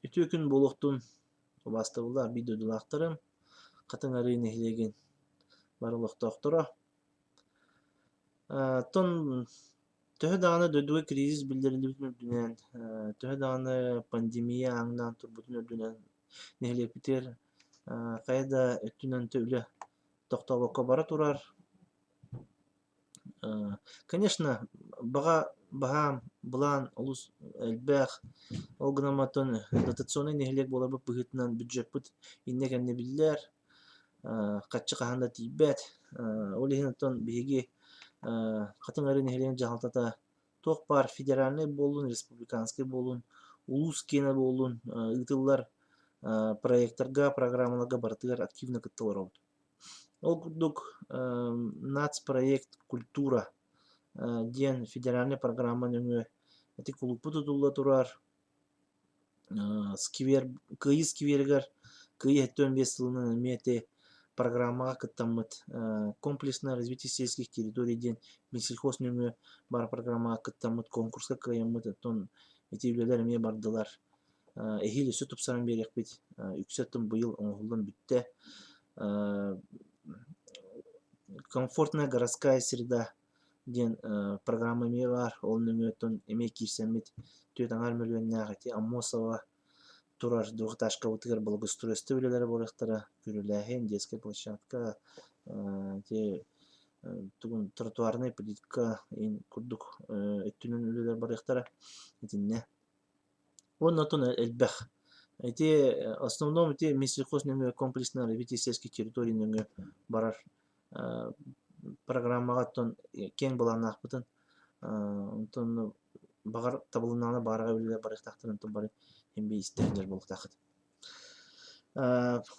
Үтүө күн буолуохтун, убаастабыллаах биир дойдулаахтарым, Хатыҥ Арыы нэһилиэгин бары олохтоохторо. Оттон төһө даҕаны дойдуга кризис биллэриллибитин үрдүнэн, төһө даҕаны пандемия ааҥнаан турбутун үрдүнэн, нэһилиэкпитигэр хайа да өттүнэн үлэ тохтообокко бара турар. Конечно, баҕа баһаам, былаан олус элбэх. Ол гынан баран дотационнай нэһилиэк буоларбыт быһыытынан бюджеппыт иннэ-кэннэ биллэр, харчы хаһан да тиийбэт. Ол иһин оттон биһиги Хатыҥ Арыы нэһилиэгин дьаһалтата туох баар федеральнай буоллун, республиканскай буоллун, улуус киэнэ буоллун ыытыллар проектарга, программаларга барытыгар активно кытта олоробут. Ол курдук нацпроект «Культура» диэн федеральнай программа нөҥүө ити кулууппут тутулла турар. Сквер Кыайыы скверигэр Кыайыы 75 сылынан эмиэ ити программаҕа кыттаммыт «Комплексное развитие сельских территорий» диэн Минсельхоз нөҥүө баар программаҕа кыттаммыт конкурска кыайаммыт оттон ити үлэлэр эмиэ бардылар. Эһиил өссө тупсаран биэриэхпит, үксэ оттон быйыл оҥоһуллан бүттэ. «Комфортная городская среда» диэн программа эмиэ баар, ол нөҥүө оттон эмиэ киирсэммит 4,5 мөлүйүөннээх ити Аммосова турар двухэтажкабытыгар благоустройство үлэлэрэ буолуохтара, күрүөлээһин, детскай площадка, ити тугун тротуарнай плитка курдук өттүнэн үлэлэр барыахтара итиннэ. Уонна оттон элбэх. Ити основном ити Минсельхоз нөҥүө комплексно развитие сельских территорий нөҥүө барар программаҕа оттон киэҥ былааннаахпытын онтон баҕар табылыннаҕына баараҕай үлэлэр барыахтаахтарын онтон бары эмиэ истэ сылдьар буолуохтааххыт.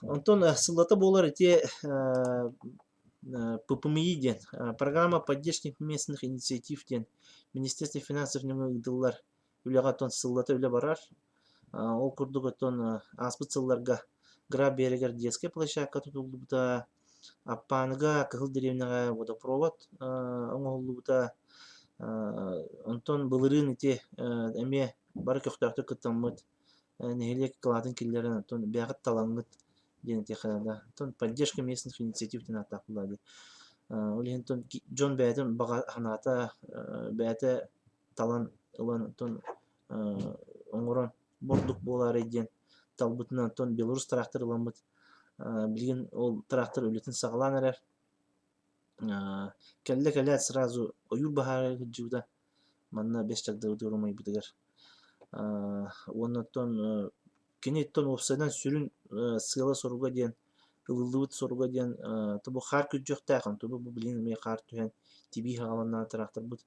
Онтон сыллата буолар ити ППМИ диэн программа поддержки местных инициатив диэн Министерство финансов нөҥүө ыытыллар үлэҕэ оттон сыллата үлэ барар. Ол курдук оттон ааспыт сылларга Граф Биэрэгэр детскай площадка тутуллубута, Аппааныга Кыһыл дэриэбинэҕэ водопровод оҥоһуллубута. Онтон былырыын ити эмиэ бары көхтөөхтүк кыттаммыт нэһилиэк кылаатын киллэрэн оттон бэйэҕит талаҥҥыт диэн этиэххэ наада. Оттон поддержка местных инициатив диэн ааттаах буолла дии. Ол иһин дьон бэйэтин баҕа санаата бэйэтэ талан ылан оттон оҥорон бурдук буолаарай диэн талбытынан оттон Беларусь трактор ыламмыт билигин ол трактор үлэтин саҕалаан эрэр. Кэллэ кэлээт сразу ойуур баһаара сылдьыбыта манна Бэс Чагдабытыгар умайбытыгар. Уонна оттон кини оттон уопсайынан сүрүн сыала-соруга диэн ылыллыбыт соруга диэн тобу хаар күрдьүөхтээх онтубу бу билигин эмиэ хаар түһэн тибии хаҕаланнаан тыраахтарбыт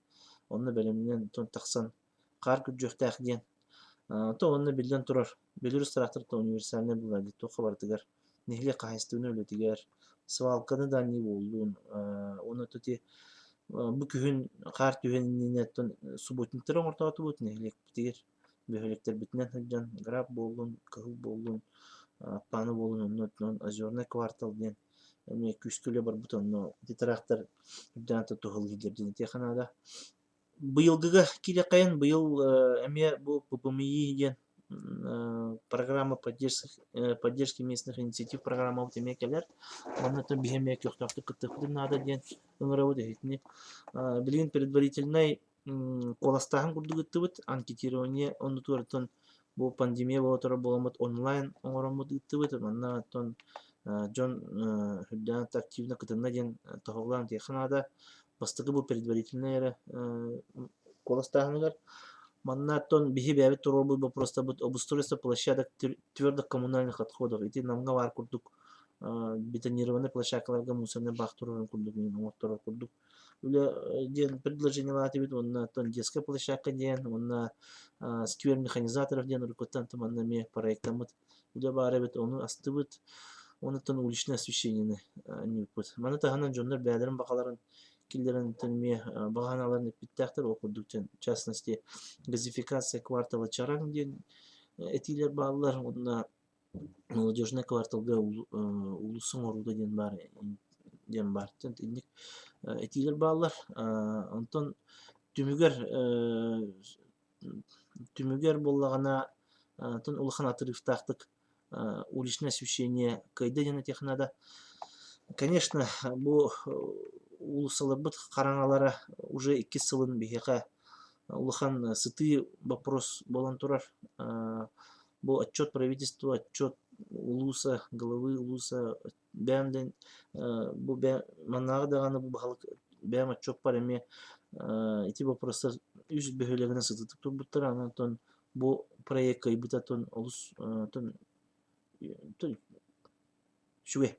онно бэлэмнэнэн оттон тахсан хаар күрдьүөхтээх диэн то онно биллэн турар Беларусь тыраахтарта универсальнай буолар дии туохха барытыгар нэһилиэк хаһаайыстыбанай үлэтигэр свалканы да анньыы буоллун уонна ити бу күһүн хаар түһүөн иннинэ оттон субботниктары оҥортоотубут нэһилиэкпитигэр бөһүөлэктэрбитинэн сылдьан граф буоллун, кыһыл буоллун, Аппааны буоллун онно оттон Озерный квартал диэн эмиэ күүскэ үлэ барбыт онно ити тыраахтар үрдээн туһалыыр диэн этиэххэ наада. Быйылгыга киириэххэйин быйыл эмиэ бу ППМИ диэн программа поддержки местных инициатив программабыт эмиэ кэлэр. Онно оттон биһи эмиэ көхтөөхтүк кыттыахпытын наада диэн ыҥырабыт эһитини. Билигин предварительнай куоластааһын курдук ыыттыбыт. Анкетирование оннутугар оттон бу пандемия буола турар буоламмыт онлайн оҥороммут ыыттыбыт. Манна оттон дьон үрдээн активно кытынна диэн тоһоҕолоон этиэххэ наада. Бастакы бу предварительнай эрэ куоластааһыныгар. Манна оттон биһи бэйэбит туруорбут боппуруостарбыт обустройство площадок твердых коммунальных отходов ити Намҥа баар курдук бетонированный площадкаларга мусорный бак туруорун курдук оҥорторор курдук үлэ диэн предложениелаатыбыт уонна оттон детская площадка диэн уонна сквер механизаторов диэн уруккуттан манна эмиэ проектаммыт үлэ баар эбит ону астыбыт онуттан уличное освещениены анньыппыт. Маны таһынан дьоннор бэйэлэрин баҕаларын киллэрэн эмиэ баҕа санааларын эппиттээхтэр ол курдук в частности газификация квартала Чараҥ диэн этиилэр бааллар уонна Молодежнай кварталга уулусса оҥоруута диэн баар диэн баар. Итинник этиилэр бааллар. Онтон түмүгэр түмүгэр буоллаҕына Оттон улахан отрывтаахтык уличное освещение кыайда диэн этиэххэ наада. Конечно, бу уулуссаларбыт хараҥалара уже иккис сылын биһиэхэ улахан сытыы вопрос буолан турар. Бу отчет правительства, отчет улууса, главы улууса бэйэм да бу маннааҕы даҕаны бу баһылык бэйэм отчуоппар эмиэ ити вопростар үс бөһүөлэгинэн сытыытык турбуттара. Онон бу проект кыайбыта олус үчүгэй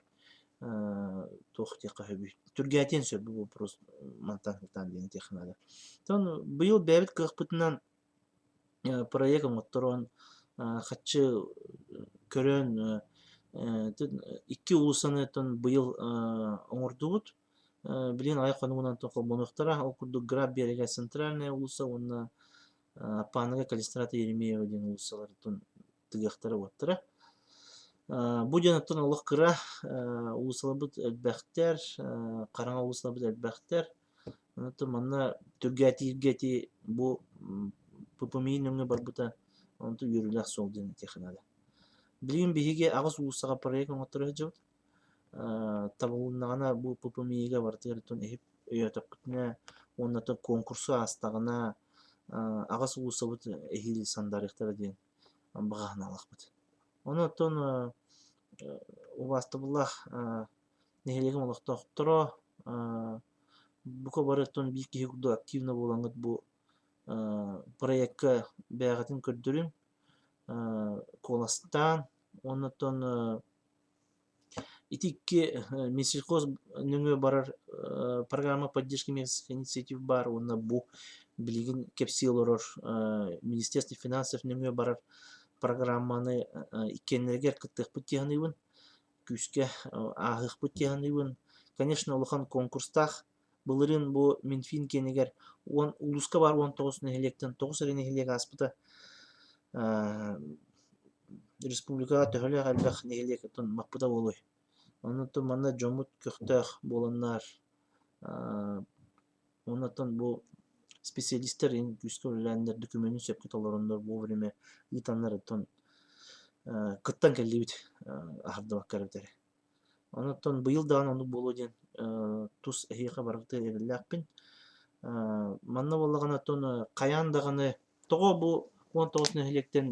туох диэххэ сөбүй түргээтиэн сөп бу вопрос мантан сылтаан диэн этиэххэ наада. Оттон быйыл бэйэбит кыахпытынан проект оҥотторон, хаччы көрөн икки уулуссаны быйыл оҥордубут. Билигин аҕыйах хонугунан холбонуохтара. Ол курдук Граф Биэрэгэ Центральная уулусса уонна Аппааныга Калистрата Еремеева диэн уулуссалартан тыгыахтара уоттара. Бу диэн оттон олох кыра уулуссаларбыт элбэхтэр, хараҥа уулуссаларбыт элбэхтэр. Онон манна түргээтииргэ ити бу ППМИ нөҥүө барбыта онтон үөрүүлээх суол диэн этиэххэ наада. Билигин биһиги аҕыс уулуссаҕа проект оҥотторо сылдьабыт. Табылыннаҕына бу ППМИ-га барытыгар иһип өйөөтөхпүтүнэ уонна куонкурсу аастаҕына аҕыс уулуссабыт эһиил сандаарыахтара диэн баҕа санаалаахпыт. Ону оттон убаастабыллаах нэһилиэгим олохтоохторо бука бары оттон биир киһи курдук активно буолаҥҥыт бу проекка бэйэҕитин көрдөрүҥ, куоластаан уонна оттон ити икки Минсельхоз нөҥүө барар программа поддержки местных инициатив баар уонна бу билигин кэпсии олорор Министерство финансов нөҥүө барар программаны иккиэннэригэр кыттыахпыт дии саныыбын. Күүскэ ааһыахпыт дии саныыбын. Конечно, улахан конкурстаах. Былырыын бу Минфин киэнигэр уон улууска баар 19 нэһилиэктэн 9 эрэ нэһилиэк ааспыта. Республикаҕа төһөлөөх элбэх нэһилиэк оттон маппыта буолуой. Онон манна дьоммут көхтөөх буоланнар онон бу специалистар күүскэ үлэлээннэр докумуону сөпкө толороннор вовремя ыытаннар оттон кыттан кэллибит аһардыбакка эрэ бүтэрэ. Онон быйыл даҕаны оннук буолуо диэн тус эһиэхэ барытыгар эрэллээхпин. Манна буоллаҕына оттон хайаан даҕаны тоҕо бу 19 нэһилиэктэн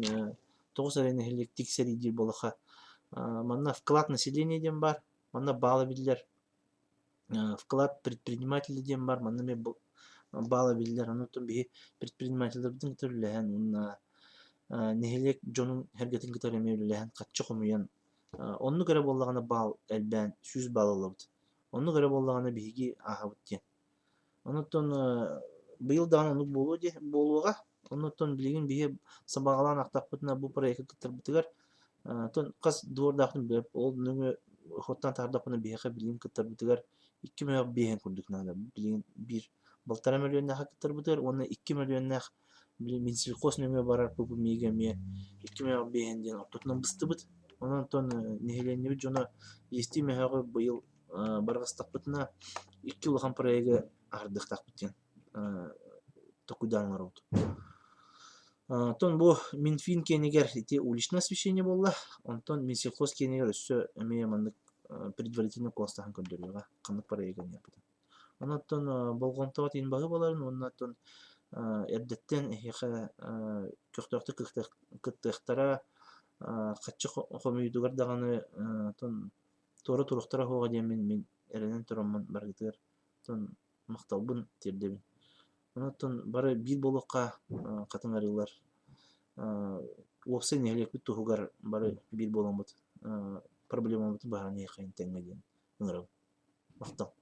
9 эрэ нэһилиэк тиксэрий диир буоллахха манна вклад населения диэн баар, манна баал эбиллэр, вклад предпринимателя диэн баар, манна эмиэ баал эбиллэр. Онон биһи предпринимателлэрбитин кытта үлэлэһэн уонна нэһилиэк дьонун сэргэтин кытары эмиэ үлэлэһэн харчы хомуйан оннук эрэ буоллаҕына баал элбээн 100 баал ылабыт. Оннук эрэ буоллаҕына биһиги ааһабыт диэн. Онуттан быйыл даҕаны оннук буолуо диэ буолуоҕа. Онуттан билигин биһи сабаҕалаан ахтахпытына бу проекка кыттарбытыгар оттон хас дуордаахпын билэр ол нөҥүө охоттан таһаардахпына биһиэхэ билигин кыттарбытыгар 2 мөһөөх биэһин курдук наада. Билигин биир балтараа мөлүйүөннээххэ кыттарбытыгар уонна 2 мөлүйүөннээх били Минсельхоз нөҥүө барар ППМИ-га эмиэ 2 мөһөөх биэһин диэн ортотунан быстыбыт. Онон оттон нэһилиэнньэбит дьоно биэстии мөһөөҕү быйыл барҕастахпытына икки улахан проегы аһардыахтаахпыт диэн толкуйдаан олоробут. Оттон бу Минфин киэнигэр ити уличное освещение буолла, онтон Минсельхоз киэнигэр өссө эмиэ маннык предварительно куоластаһан көрдөрүөҕэ ханнык проегы ыҥырбытын. Онон болҕомтоҕо тиийин баһыы буоларын уонна оттон эрдэттэн эһиэхэ көхтөөхтүк кыттыахтара, хаччы хомуйуутугар даҕаны оттон туора туруохтара суоҕа диэммин мин эрэнэн тураммын барытыгар оттон махталбын тиэрдэбин. Онон бары биир буолуохха хатыҥ арыылар уопсай нэһилиэкпит туһугар бары биир буоламмыт проблемабытын быһааран иһиэххэйин тэҥҥэ диэн ыҥырабын. Махтал.